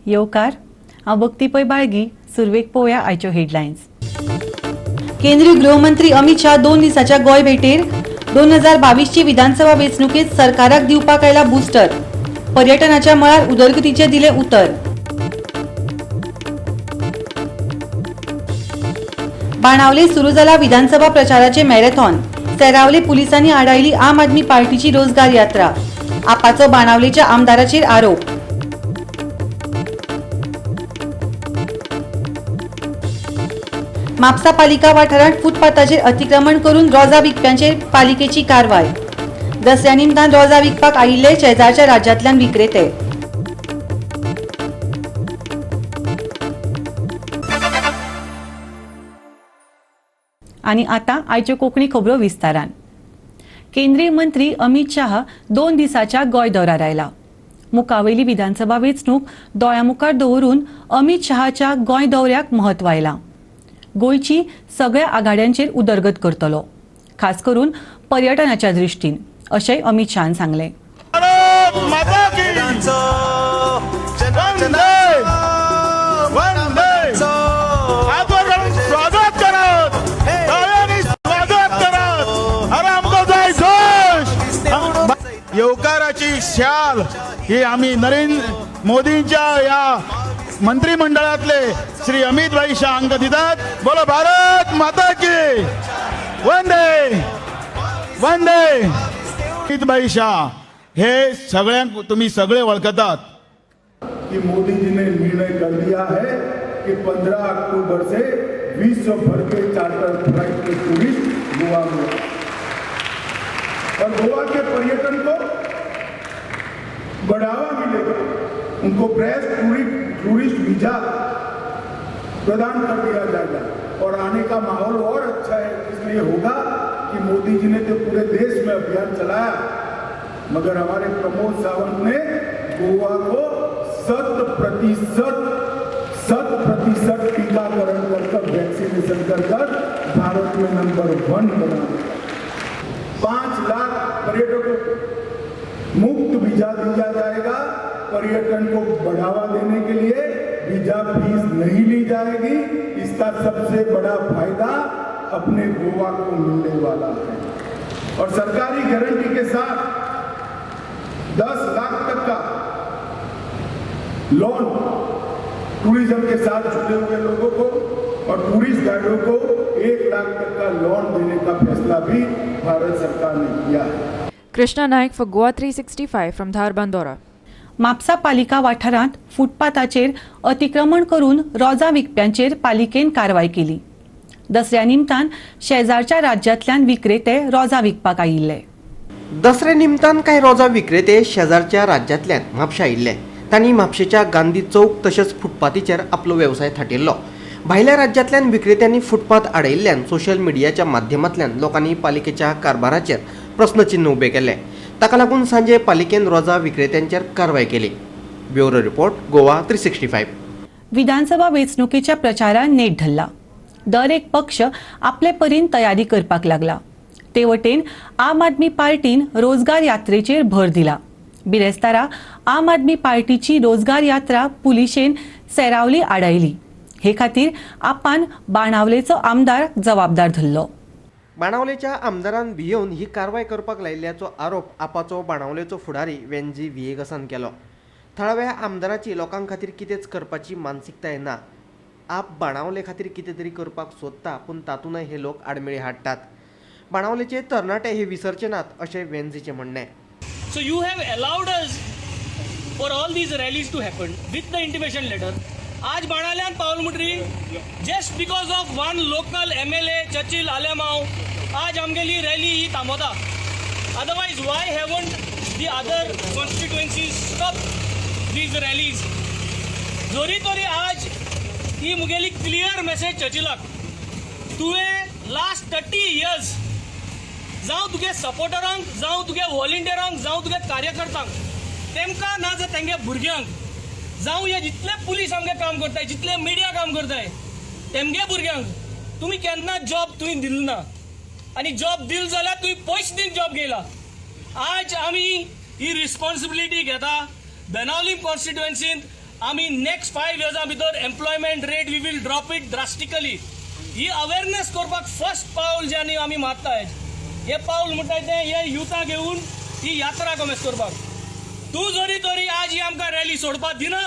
येवकार. हांव भक्ती पै बाळगी. सुरवेक पळोवया आयच्यो हेडलायन्स. केंद्रीय गृहमंत्री अमित शाह 2 दिसाच्या गोंय भेटेर. 2022ची विधानसभा वेंचणुकेत सरकाराक दिवपाक आयला बुस्टर. पर्यटनाच्या मळार उदरगतीचे दिले उतर. बाणावले सुरू जाला विधानसभा प्रचाराचे मॅरेथॉन. सेरावले पुलिसांनी आडायली आम आदमी पार्टीची रोजगार यात्रा. आपाचो बाणावलेच्या आमदाराचेर आरोप. म्हापसा पालिका वाठारांत फुटपाथाचेर अतिक्रमण करून रोजा विकप्यांचेर पालिकेची कारवाय. दसऱ्या निमतान रोजा विकपाक आयिल्ले शेजारच्या राज्यांतल्यान विक्रेते. आनी आतां आयच्यो कोंकणी खबरो विस्तारान. केंद्रीय मंत्री अमित शाह 2 दिसाच्या गोंय दौऱ्यार आयला. मुखावयली विधानसभा वेंचणूक दोळ्या मुखार दवरून अमित शहाच्या गोंय दौऱ्याक म्हत्व आयलां. गोंयची सगळ्या आघाड्यांचेर उदरगत करतलो, खास करून पर्यटनाच्या दृश्टीन, अशेंय अमित शहान सांगलें. येवकाराची शाल ही आम्ही नरेंद्र मोदींच्या या मंत्रिमंडळातले श्री अमित भाई शाह हांकां दितात. बोलो भारत माता की वंदे वंदे. अमित भाई शाह हे सगळ्यांक तुम्ही सगळे वळखतात. की मोदी जी ने निर्णय कर दिया है कि 15 अक्टूबर से विश्व भर K charter flight K tourist Goa में और गोवा के पर्यटन को बढ़ावा मिलेगा. उनको फ्रेश टूरिस्ट वीजा प्रदान कर दिया जाएगा और आने का माहौल और अच्छा है. इसलिए होगा कि मोदी जी ने तो पूरे देश में अभियान चलाया, मगर हमारे प्रमोद सावंत ने गोवा को 100% टीकाकरण कर कर, वैक्सीनेशन कर कर भारत में नंबर 1 बना दिया. 5 लाख पर्यटकों को मुफ्त वीजा दिया जाएगा. पर्यटन को बढ़ावा देने के लिए वीजा फीस नहीं ली जाएगी. इसका सबसे बड़ा फायदा अपने गोवा को मिलने वाला है. और सरकारी गारंटी के साथ 10 लाख तक का लोन टूरिज्म के साथ जुड़े हुए लोगों को और टूरिस्ट गाइडों को 1 लाख तक का लोन देने का फैसला भी भारत सरकार ने किया है. Krishna Naik for Goa 365 from Dharbandora. Mapusa पालिका वाठारांत फुटपाथाचेर अतिक्रमण करून रोजां विकप्यांचेर पालिकेन कारवाय केली. दसऱ्या निमतान शेजारच्या राज्यांतल्यान विक्रेते रोजां विकपाक आयिल्ले. दसऱ्या निमतान कांय रोजां विक्रेते शेजारच्या राज्यांतल्यान म्हापशा आयिल्ले. तांणी म्हापशेच्या गांधी चौक तशेंच फुटपाथीचेर आपलो वेवसाय थाटिल्लो. भायल्या राज्यांतल्यान विक्रेत्यांनी फुटपाथ आडयिल्ल्यान सोशल मिडियाच्या माध्यमांतल्यान लोकांनी पालिकेच्या कारभाराचेर प्रस्नचिन्न उबे केले. ताका लागून सांजे पालिकेन रोजा विक्रेत्यांचेर कारवाय केली. Bureau report, Goa 365. विधानसभा वेंचणुकेच्या प्रचारान नेट धरला. दर एक पक्ष आपले परीन तयारी करपाक लागला. ते वटेन आम आदमी पार्टीन रोजगार यात्रेचेर भर दिला. बिरेस्तारा आम आदमी पार्टीची रोजगार यात्रा पुलिशेन सेरावली आडायली. हे खातीर आपान बाणावलेचो आमदार जबाबदार धरलो. बाणावलेच्या आमदारान भियोवन ही कारवाय करपाक लायिल्ल्याचो आरोप आपाचो बाणावलेचो फुडारी वेंजी व्हिएगसान केलो. थळाव्या आमदाराची लोकां खातीर कितेंच करपाची मानसिकताय ना. आप बाणावले खातीर कितें तरी करपाक सोदता, पूण तातूंतय हे लोक आडमेळी हाडटात. बाणावलेचे तरणाटे हे विसरचे नात अशें वेंजीचें म्हणणें. So you have allowed us for all these rallies to happen with the intimation letter. आज बाणावल्यान पावल म्हणटरी just because of one local MLA Churchill Alemao आज आमगेली रॅली ही थांबोता. Otherwise why haven't the other constituencies stop these rallies? जोरी तरी आज ही मुगेली क्लियर मेसेज चर्चिलाक, तुवें लास्ट 30 इयर्स जावं तुगे सपोर्टरांक, जावं तुगे व्हॉलिंटियरांक, जावं तुगे कार्यकर्त्यांक, तेमकां ना जाल्यार तेंगे भुरग्यांक, जावं हे जितले पुलीस आमगे काम करताय, जितले मिडिया काम करताय, तेमगे भुरग्यांक तुमी केन्ना जॉब तुवें दिल ना. आनी जॉब दिल जाल्यार तुवें पयशे दिवन जॉब घेयला. आज आमी ही रिस्पॉन्सिबिलिटी घेता. बेनावलीम कॉन्स्टिट्युएन्सींत आमी नेक्स्ट 5 इयर्सां भितर employment rate we will drop it drastically. He awareness करपाक फर्स्ट पावल जे आमी मारता, हे पावल म्हणटा तें हे युथा घेवन ही यात्रा कमेस करपाक. तूं जरी तरी आज ही आमकां रॅली सोडपाक दिना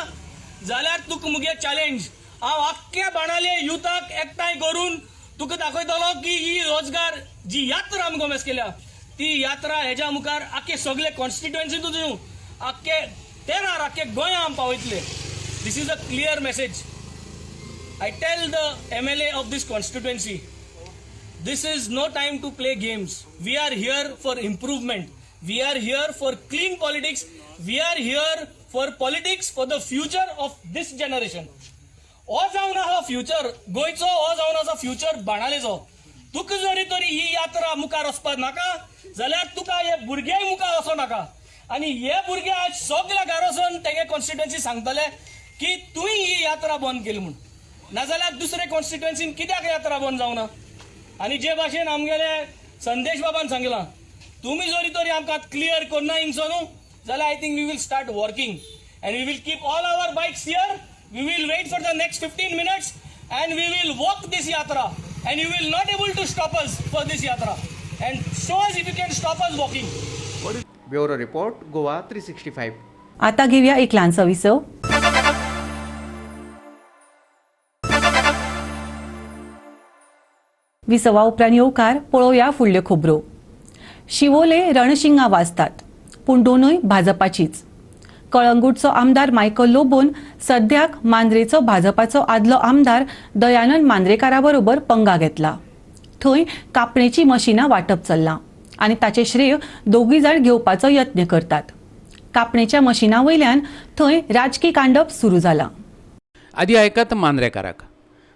जाल्यार तुका मुगे चॅलेंज, हांव आख्ख्या बाणाले युथाक एकठांय करून तुका दाखयतलो की ही रोजगार जी यात्रा आमी कमेस केल्या ती यात्रा हेज्या मुखार आख्खे सगळे कॉन्स्टिट्युएन्सीतूच न्हू, आख्खे तेरार आख्खे गोंया आमी पावयतले. This is a clear message. I tell the MLA of this constituency, this is no time to play games. We are here for improvement. We are here for clean politics. We are here for politics for the future of this generation. हो जावन आसा future गोंयचो, हो जावन आसा future बाणालेचो. तुका जरी तरी ही यात्रा मुखार वचपाक नाका जाल्यार तुका हे भुरगेय मुखार वचों नाका. आनी हे भुरगे आज सगल्या घरा वचून तेगे कॉन्स्टिट्युएन्सी सांगतले की तुवें ही यात्रा बंद केली म्हूण, नाजाल्यार दुसरे कॉन्स्टिट्युएन्सीन कित्याक यात्रा बंद जावना. आनी जे भाशेन आमगेले संदेश बाबान सांगलां, तुमी जरी तरी आमकां क्लियर करना हिंगसो न्हू जाल्यार I think we will start working and we will keep all our bikes here. We will wait for the next 15 minutes and we will walk this yatra and you will not able to stop us for this yatra and show us if you can stop us walking. Bureau report, Goa 365. आता घेऊया एक ल्हानसो विसव. विसवा उपरांत येवकार पळोवया फुडल्यो खबरो. शिवोले रणशिंगा वाजतात, पूण दोनूय भाजपाचीच. कळंगूटचो आमदार मायकल लोबोन सद्याक मांद्रेचो भाजपाचो आदलो आमदार दयानंद मांद्रेकारा बरोबर पंगा घेतला. थंय कापणेची मशिनां वांटप चल्लां आनी ताचें श्रेय दोगूय जाण घेवपाचो यत्न करतात. कापणेच्या मशिना वयल्यान थंय राजकी कांडप सुरू जालां. आदी आयकात मांद्रेकाराक.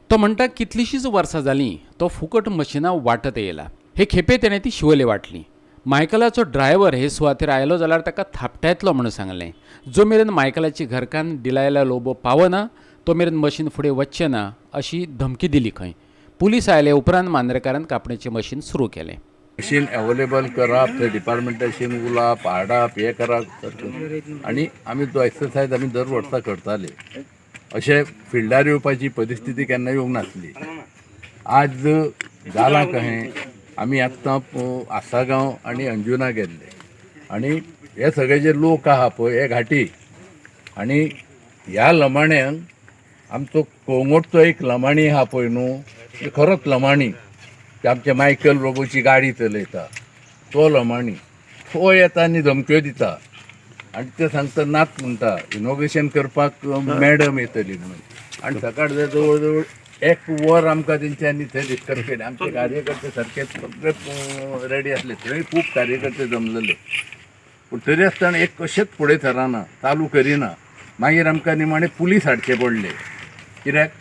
तो म्हणटा कितलींशींच वर्सां जालीं तो फुकट मशिनां वांटत येयला. हे खेपे तेणें ती शिवोले वांटली. मायकलाचो ड्रायव्हर हे सुवातेर आयलो जाल्यार ताका थापटायतलो म्हणून सांगलें. जो मेरेन मायकलाची घरकान्न डिलायला लोबो पावना तो मेरेन मशीन फुडें वचचें ना अशी धमकी दिली खंय. पुलीस आयले उपरांत मांद्रेकारान कापणेचें मशीन सुरू केलें. मशीन अवेलेबल करप, थंय डिपार्टमेंटाशीन उलोवप, हाडप, हें करप आनी आमी तो एक्सरसायज आमी दर वर्सा करताले. अशें फिल्डार येवपाची परिस्थिती केन्ना येवंक नासली. आज जालां कहें, आमी आत्तां आसागांव आनी अंजुना गेल्ले आनी हे सगळे जे लोक आहा पळय हे घाटी आनी ह्या लमाण्यांक आमचो कोंगोटचो एक लमाणी आहा पळय न्हू, खरोच लमाणी, आमचे मायकल लोबोची गाडी चलयता तो लमाणी, तो येता आनी धमक्यो दिता आनी ते सांगता नात म्हणटा इनोग्रेशन करपाक मॅडम येतली म्हणून. आनी सकाळ जवळ जवळ एक वर आमकां तेंच्यांनी थंय डिस्टर्ब केलें. आमचे कार्यकर्ते सारके सगळे रेडी आसले, थंय खूब कार्यकर्ते जमलेले, पूण तरी आसतना एक कशेंच फुडें सरना, चालू करिना. मागीर आमकां निमाणे पुलीस हाडचे पडले, कित्याक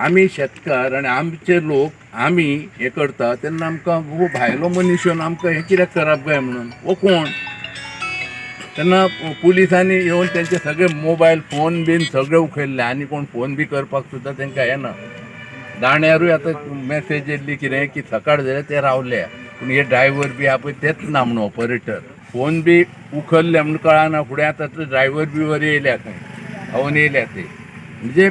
आमी शेतकार आनी आमचे लोक आमी हें करता तेन्ना आमकां हो भायलो मनीस येवन आमकां हें कित्याक करप काय म्हणून, हो कोण. तेन्ना पुलिसांनी येवन तेंचे सगळे मोबायल फोन बीन सगळे उखल्ले आनी कोण फोन बी करपाक सुद्दां तेंकां येना. दाण्यारूय आतां मॅसेज येयल्ली कितें की सकाळ जाल्यार ते रावले, पूण हे ड्रायव्हर बी आहा पळय तेच ना म्हणून ऑपरेटर फोन बी उखल्ले म्हणून कळना. फुडें आतां ते ड्रायव्हर बिवर येयल्या खंय हांवन येयल्या ते, म्हणजे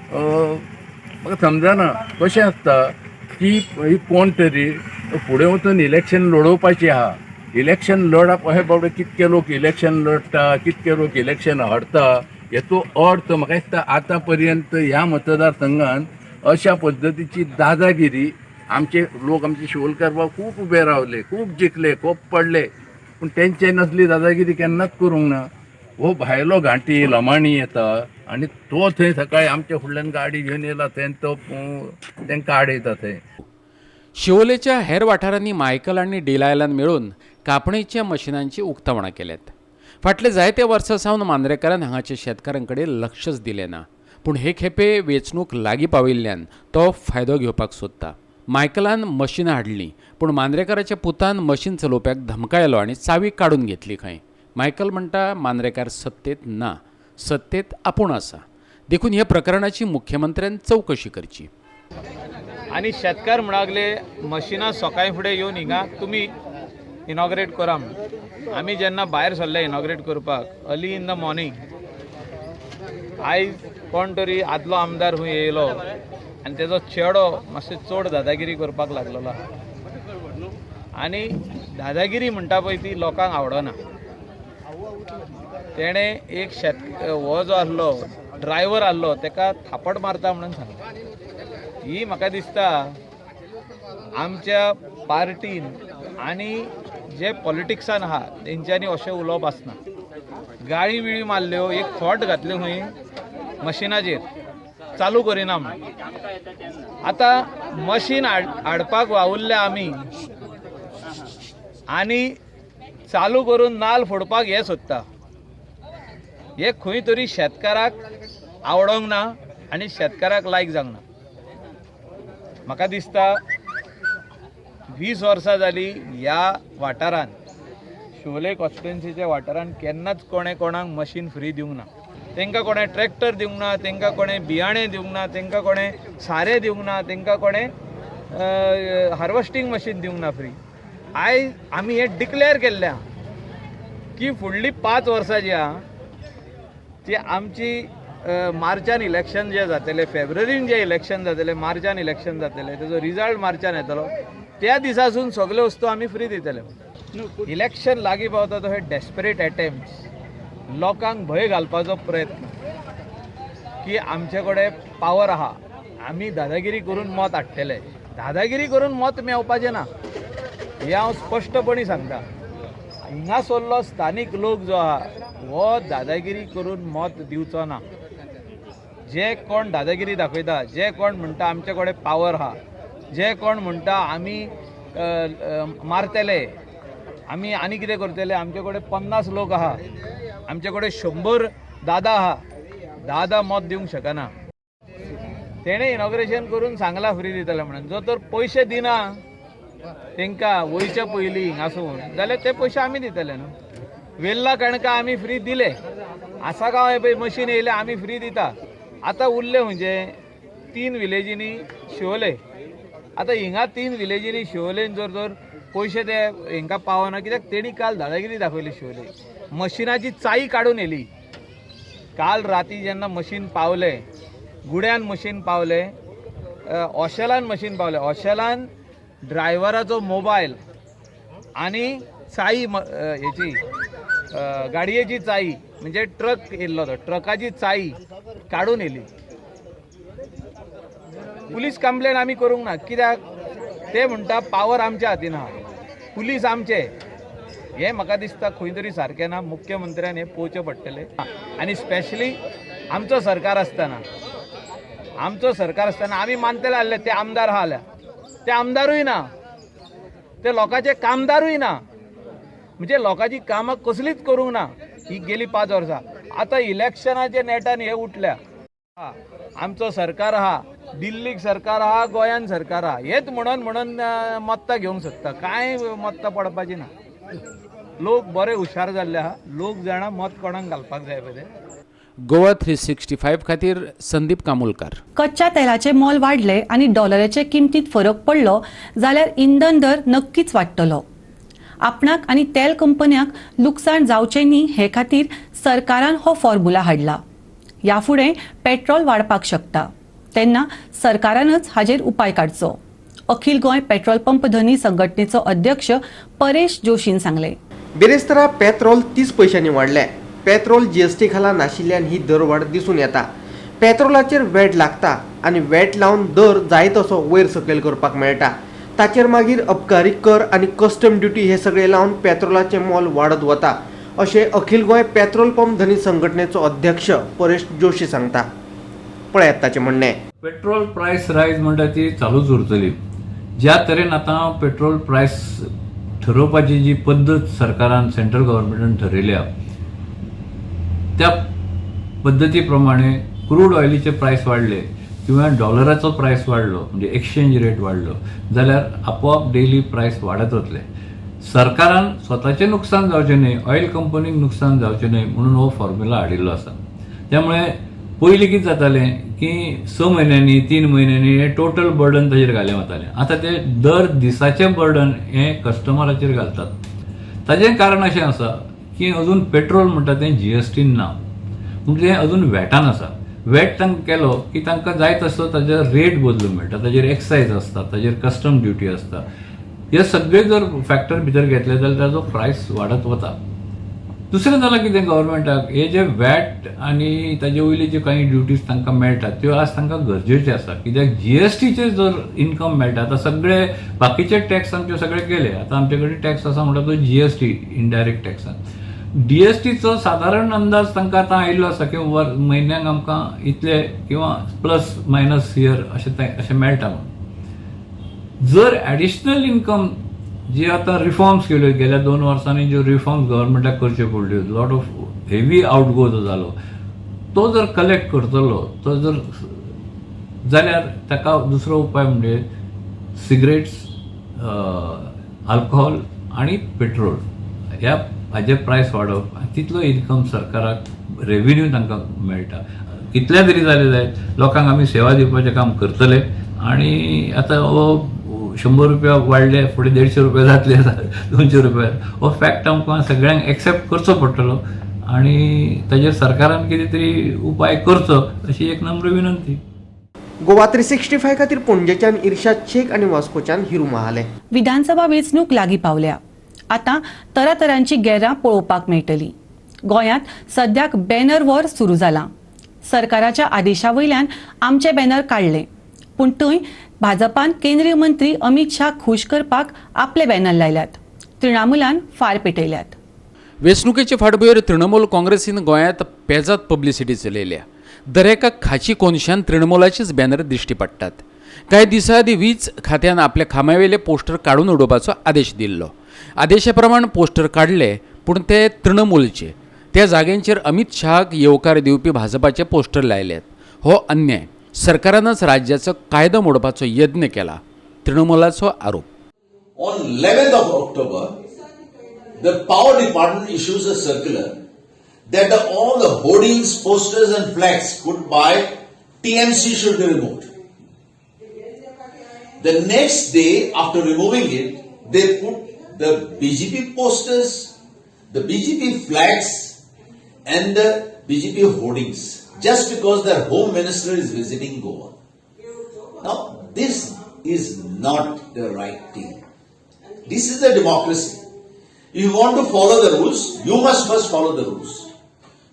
म्हाका समजना कशें आसता की ही कोण तरी फुडें वचून इलेक्शन लडोवपाची आहा. इलेक्शन लढप अशें बाबडे कितके लोक इलेक्शन लढटा, कितके लोक इलेक्शन हाडटा, हेचो अर्थ म्हाका दिसता आतां पर्यंत ह्या मतदारसंघान अशा पद्दतीची दादागिरी आमचे लोक, आमचे शिवोलकार बाब खूब उबे रावले, खूब जिखले, खूब पडले, पूण तेंचे नसली दादागिरी केन्नाच करूंक ना. हो भायलो घांटी लमाणी येता आनी तो थंय सकाळी आमच्या फुडल्यान गाडी घेवन येयला थंय, तो तेंकां आडयता थंय. शिवोलेच्या हेर वाठारांनी मायकल आनी डिलायलान मेळून कापणेच्या मशिनांची उक्तावणां केल्यात. फाटले जायते वर्सां सावन मांद्रेकारान हांगाच्या शेतकारां कडेन लक्षच दिलें ना, पूण हे खेपे वेंचणूक लागीं पाविल्ल्यान तो फायदो घेवपाक सोदता. मायकलान मशिनां हाडलीं, पूण मांद्रेकाराच्या पुतान मशीन चलोवप्याक धमकायलो आनी चावी काडून घेतली खंय. मायकल म्हणटा मांद्रेकार सत्तेत ना, सत्तेत आपूण आसा, देखून ह्या प्रकरणाची मुख्यमंत्र्यान चवकशी करची. आनी शेतकार म्हणू लागले मशिनां सकाळी फुडें येवन हिंगा तुमी इनॉग्रेट करा म्हणून. आमी जेन्ना भायर सरले इनॉग्रेट करपाक अर्ली इन the morning, आयज कोण तरी आदलो आमदार खंय येयलो आनी तेजो चेडो मातसो चड दादागिरी करपाक लागलेलो आहा आनी दादागिरी म्हणटा पळय ती लोकांक आवडना. तेणें एक हो जो आसलो ड्रायव्हर आसलो तेका थापट मारता म्हणून सांगलें. ही म्हाका दिसता आमच्या पार्टीन आनी जे पॉलिटिक्सान आहा तेंच्यांनी अशें उलोवप आसना. गाळी बिळी मारल्यो, एक खोट घातली खंय मशिनाचेर चालू करिना म्हण. आतां मशीन हाडपाक वावुरल्या आमी आनी चालू करून नाल फोडपाक हे सोदता. हे खंय तरी शेतकाराक आवडोंक ना आनी शेतकाराक लायक जावंक ना. म्हाका दिसता 20 वर्सां जाली ह्या वाठारान, शिवोले कॉन्स्टिट्युएन्सीच्या वाठारान केन्नाच कोणें कोणाक मशीन फ्री दिवंक ना. तांकां कोणें ट्रॅक्टर दिवंक ना, तांकां कोणें बियाणें दिवंक ना, तांकां कोणें सारें दिवंक ना, तांकां कोणें हार्वेस्टींग मशीन दिवंक ना फ्री. आयज आमी हें डिक्लेअर केल्लें आहा की फुडलीं 5 वर्सां जी आहा ती आमची मार्चान इलेक्शन जें जातलें, फेब्रुवारीन जें इलेक्शन जातलें, मार्चान इलेक्शन जातलें, तेजो रिजल्ट मार्चान येतलो, त्या दिसासून सगल्यो वस्तू आमी फ्री दितले. इलेक्शन लागीं पावता तो हे डेस्परेट एटेम्प्ट्स, लोकांक भंय घालपाचो प्रयत्न की आमचे कडेन पावर आहा, आमी दादागिरी करून मत हाडटले. दादागिरी करून मत मेळपाचें ना हें हांव स्पश्टपणी सांगता. हिंगासरलो स्थानीक लोक जो आहा हो दादागिरी करून मत दिवचो ना. जे कोण दादागिरी दाखयता, जे कोण म्हणटा आमचे कडेन पावर आहा, जे कोण म्हणटा आमी मारतले, आमी आनी कितें करतले, आमचे कडेन 50 लोक आहा, आमचे कडेन 100 दादा आहा, दादा मत दिवंक शकना. तेणें इनॉग्रेशन करून सांगलां फ्री दितले म्हणून. जो तर पयशे दिना तांकां वयच्या पयलीं हिंगासून जाल्यार ते पयशे आमी दितले न्हू. वेल्ला कणकां आमी फ्री दिले, आसागांव हे पळय मशीन येयलें आमी फ्री दिता. आतां उरले म्हणजे 3 विलेजींनी शिवोले. आतां हिंगा 3 विलेजींनी शिवोलेन जर जर पयशे ते हेंकां पावना कित्याक तेणी काल दादागिरी दाखयली. शिवोले मशिनाची चाई काडून येयली काल राती. जेन्ना मशीन पावलें, गुड्यान मशीन पावलें, ओशेलान मशीन पावलें, ओशेलान ड्रायव्हराचो मोबायल आनी चाई हेची गाडयेची चाई म्हणजे ट्रक येयल्लो तो ट्रकाची चाई काडून येयली. पुलीस कंप्लेन आमी करूंक ना कित्याक ते म्हणटा पावर आमच्या हातीन आहा, पुलीस आमचे. हें म्हाका दिसता खंय तरी सारकें ना. मुख्यमंत्र्यान हें पळोवचें पडटलें. आनी स्पेशली आमचो सरकार आसतना, आमचो सरकार आसतना आमी मानतले आसले ते आमदार आहा जाल्यार ते आमदारूय ना, ते लोकांचे कामदारूय ना, म्हणजे लोकांची कामां कसलीच करूंक ना ही गेली 5 वर्सां. आतां इलेक्शनाच्या नेटान हे उठल्या. आमचो सरकार आहा, दिल्लीक सरकार आहा, गोंयान सरकार आहा, हेच म्हणून म्हणून मत्तां घेवंक सोदता. कांय मत्तां पडपाची ना. लोक बरे हुशार जाल्ले आहा, लोक जाणा मत कोणाक घालपाक जाय पळय. गोवा 365 खातीर संदीप कामुलकार. कच्च्या तेलाचे मोल वाडले आनी डॉलराचे किमतीत फरक पडलो जाल्यार इंधन दर नक्कीच वाडटलो. आपणाक आनी तेल कंपन्यांक लुकसाण जावचें न्ही हे खातीर सरकारान हो फॉर्म्युला हाडला. ह्या फुडें पेट्रोल वाडपाक शकता, तेन्ना सरकारानच हाजेर उपाय काडचो. अखिल गोंय पेट्रोल पंप धनी संघटनेचो अध्यक्ष परेश जोशीन सांगलें. बिरेस्तारा पेट्रोल 30 पयशांनी वाडलें. पेट्रोल जीएसटी खाला नाशिल्ल्यान ही दरवाड दिसून येता. पेट्रोलाचेर वेट लागता आनी वेट लावन दर जाय तसो वयर सकयल करपाक मेळटा. ताचेर मागीर अबकारी कर आनी कस्टम ड्युटी हे सगळे लावन पेट्रोलाचें मोल वाडत वता अशें अखिल गोंय पेट्रोल पंप धनी संघटनेचो अध्यक्ष परेश जोशी सांगता. पळयात ताचें म्हणणें. पेट्रोल प्रायस रायज म्हणटा ती चालूच उरतली. ज्या तरेन आतां पेट्रोल प्रायस ठरोवपाची जी पद्दत सरकारान सेंट्रल गव्हर्मेंटान ठरयल्या त्या पद्दती प्रमाणे क्रूड ऑयलीचे प्रायस वाडले किंवा डॉलराचो प्रायस वाडलो म्हणजे एक्सचेंज रेट वाडलो जाल्यार आपोआप डेली प्रायस वाडत वतले. सरकारान स्वताचें नुकसान जावचें न्हय, ऑयल कंपनीक नुकसान जावचें न्हय म्हणून हो फॉर्म्युला हाडिल्लो आसा. त्यामुळे पयलीं कितें जातालें की 6 म्हयन्यांनी 3 म्हयन्यांनी हें टोटल बर्डन ताजेर घालें वतालें. आतां ते दर दिसाचें बर्डन हें कस्टमराचेर घालतात. ताजें कारण अशें आसा की अजून पेट्रोल म्हणटा तें जीएसटीन ना. पूण तें अजून वॅटान आसा. वॅट तांकां केलो की तांकां जाय तसो ताजेर रेट बदलूंक मेळटा, ताजेर एक्सायज आसता, ताजेर कस्टम ड्युटी आसता. हे सगळे जर फॅक्टर भितर घेतले जाल्यार ताजो प्रायस वाडत वता. दुसरें जालां कितें, गव्हर्मेंटाक हे जे वॅट आनी ताजे वयले जे कांय ड्युटीज तांकां मेळटात त्यो आज तांकां गरजेच्यो आसा. कित्याक जीएसटीचे जर इन्कम मेळटा, आतां सगळे बाकीचे टॅक्स आमचे सगळे गेले, आतां आमचे कडेन टॅक्स आसा म्हणटा तो जीएसटी इनडायरेक्ट टॅक्सान. डीएसटीचो सादारण अंदाज तांकां आतां आयिल्लो आसा की म्हयन्याक आमकां इतले किंवा प्लस मायनस here अशें अशें मेळटा म्हणून. जर एडिशनल इन्कम जी आतां रिफॉर्म्स केल्यो गेल्या 2 वर्सांनी, ज्यो रिफॉर्म्स गव्हर्मेंटाक करच्यो पडल्यो, लॉट ऑफ हेवी आउटगो जो जालो तो जर कलेक्ट करतलो तो जर जाल्यार ताका दुसरो उपाय म्हणजे सिगरेट्स, अल्कोहोल आनी पेट्रोल ह्या हाजे प्रायस वाडोवप, तितलो इन्कम सरकाराक रेविन्यू तांकां मेळटा. कितले तरी जाले जायत, लोकांक आमी सेवा दिवपाचें काम करतले. आनी आतां हो 100 रुपया वाडले, फुडें 150 रुपया जातले, 200 रुपया, हो फॅक्ट आमकां सगळ्यांक एक्सेप्ट करचो पडटलो आनी ताजेर सरकारान कितें तरी उपाय करचो अशी एक नम्र विनंती. गोवा 365 खातीर पणजेच्यान इर्शाद शेख आनी वास्कोच्यान हिरू महाले. विधानसभा वेंचणूक लागीं पावल्या, आतां तरातरांची गेरां पळोवपाक मेळटली. गोंयांत सद्याक बॅनर वॉर सुरू जाला. सरकाराच्या आदेशा वयल्यान आमचे बॅनर काडले, पूण थंय भाजपान केंद्रीय मंत्री अमित शाह खूश करपाक आपले बॅनर लायल्यात. तृणमूलान फार पेटयल्यात. वेंचणुकेचे फाटभुंयेर तृणमूल काँग्रेसीन गोंयांत पेजात पब्लिसिटी चलयल्या. दरेका खाची कोनशान तृणमूलाचेच बॅनर दिश्टी पडटात. कांय दिसां आदीं वीज खात्यान आपल्या खांब्यावेले पोस्टर काडून उडोवपाचो आदेश दिल्लो. आदेशा प्रमाण पोस्टर काडले, पूण ते तृणमूलचे. त्या जाग्यांचेर अमित शहाक येवकार दिवपी भाजपाचे पोस्टर लायल्यात. हो अन्याय. सरकारानच राज्याचो कायदो मोडपाचो यत्न केला, तृणमूलाचो आरोप. On 11th of October, the Power Department issues a circular that all the hoardings, posters and flags put by TMC should be removed. The next day after removing it, they put the BJP posters, the BJP flags and the BJP hoardings, just because their home minister is visiting Goa. Now, this is not the right thing. This is a democracy. If you want to follow the rules, you must first follow the rules.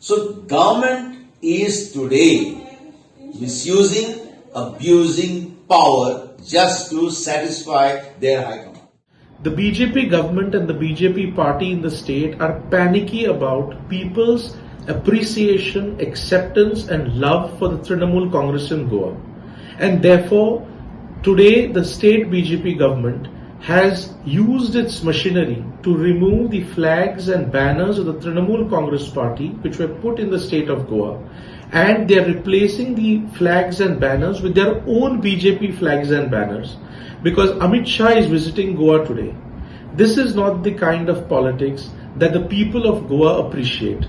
So, government is today misusing, abusing power just to satisfy their high command. The BJP government and the BJP party in the state are panicky about people's appreciation, acceptance and love for the Trinamool Congress in Goa. And therefore, today the state BJP government has used its machinery to remove the flags and banners of the Trinamool Congress party which were put in the state of Goa, and they are replacing the flags and banners with their own BJP flags and banners because Amit Shah is visiting Goa today. This is not the kind of politics that the people of Goa appreciate.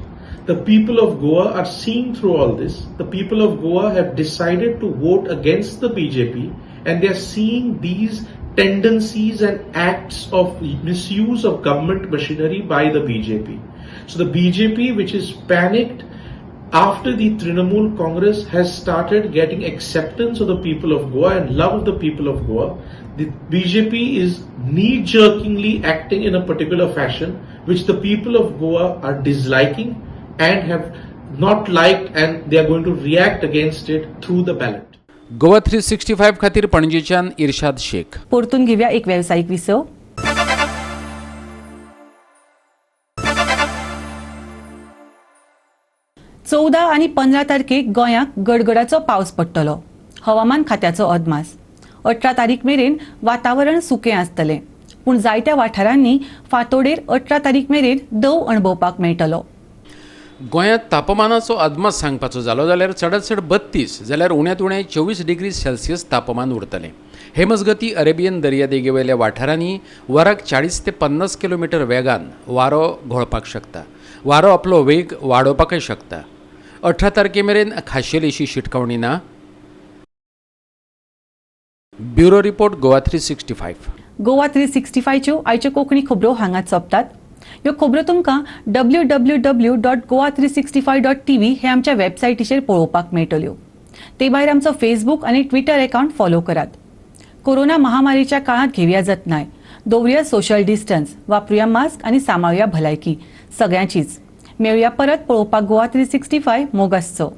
The people of Goa are seeing through all this. The people of Goa have decided to vote against the BJP, and they are seeing these tendencies and acts of misuse of government machinery by the BJP. So the BJP, which is panicked after the Trinamool Congress has started getting acceptance of the people of Goa and love of the people of Goa, the BJP is knee-jerkingly acting in a particular fashion which the people of Goa are disliking and have not liked, and they are going to react against it through the ballot. Goa 365 खातीर पणजेच्यान इर्शाद शेख. परतून घेवया एक वेवसायीक विसव. चौदा आनी 15 तारखेक गोंयांत गडगडाचो पावस पडटलो, हवामान खात्याचो अदमास. 18 तारीख मेरेन वातावरण सुकें आसतलें, पूण जायत्या वाठारांनी फांतोडेर 18 तारीख मेरेन दंव अणभवपाक मेळटलो. गोंयांत तापमानाचो अदमास सांगपाचो जालो जाल्यार चडांत चड 32 जाल्यार उण्यांत उणें 24 डिग्री सेल्सियस तापमान उरतलें. हे मजगतीं अरेबियन दर्यादेगेवयल्या वाठारांनी वराक 40 ते 50 किलोमिटर वेगान वारो घोळपाक शकता. वारो आपलो वेग वाडोवपाकय शकता. 18 तारखे मेरेन खाशेलीशी शिटकावणी ना. Bureau report, Goa 365. Goa 365च्यो आयच्यो कोंकणी खबरो हांगाच सोंपतात. ह्यो खबरो तुमकां www.goa365.tv हे आमच्या वेबसायटीचेर पळोवपाक मेळटल्यो. ते भायर आमचो फेसबूक आनी ट्विटर अकावंट फॉलो करात. कोरोना महामारीच्या काळात घेवया जतनाय, दवरुया सोशल डिस्टन्स, वापरुया मास्क आनी सांबाळुया भलायकी सगळ्यांचीच. मेळुया परत पळोवपाक गोवा 365. मोग आसचो.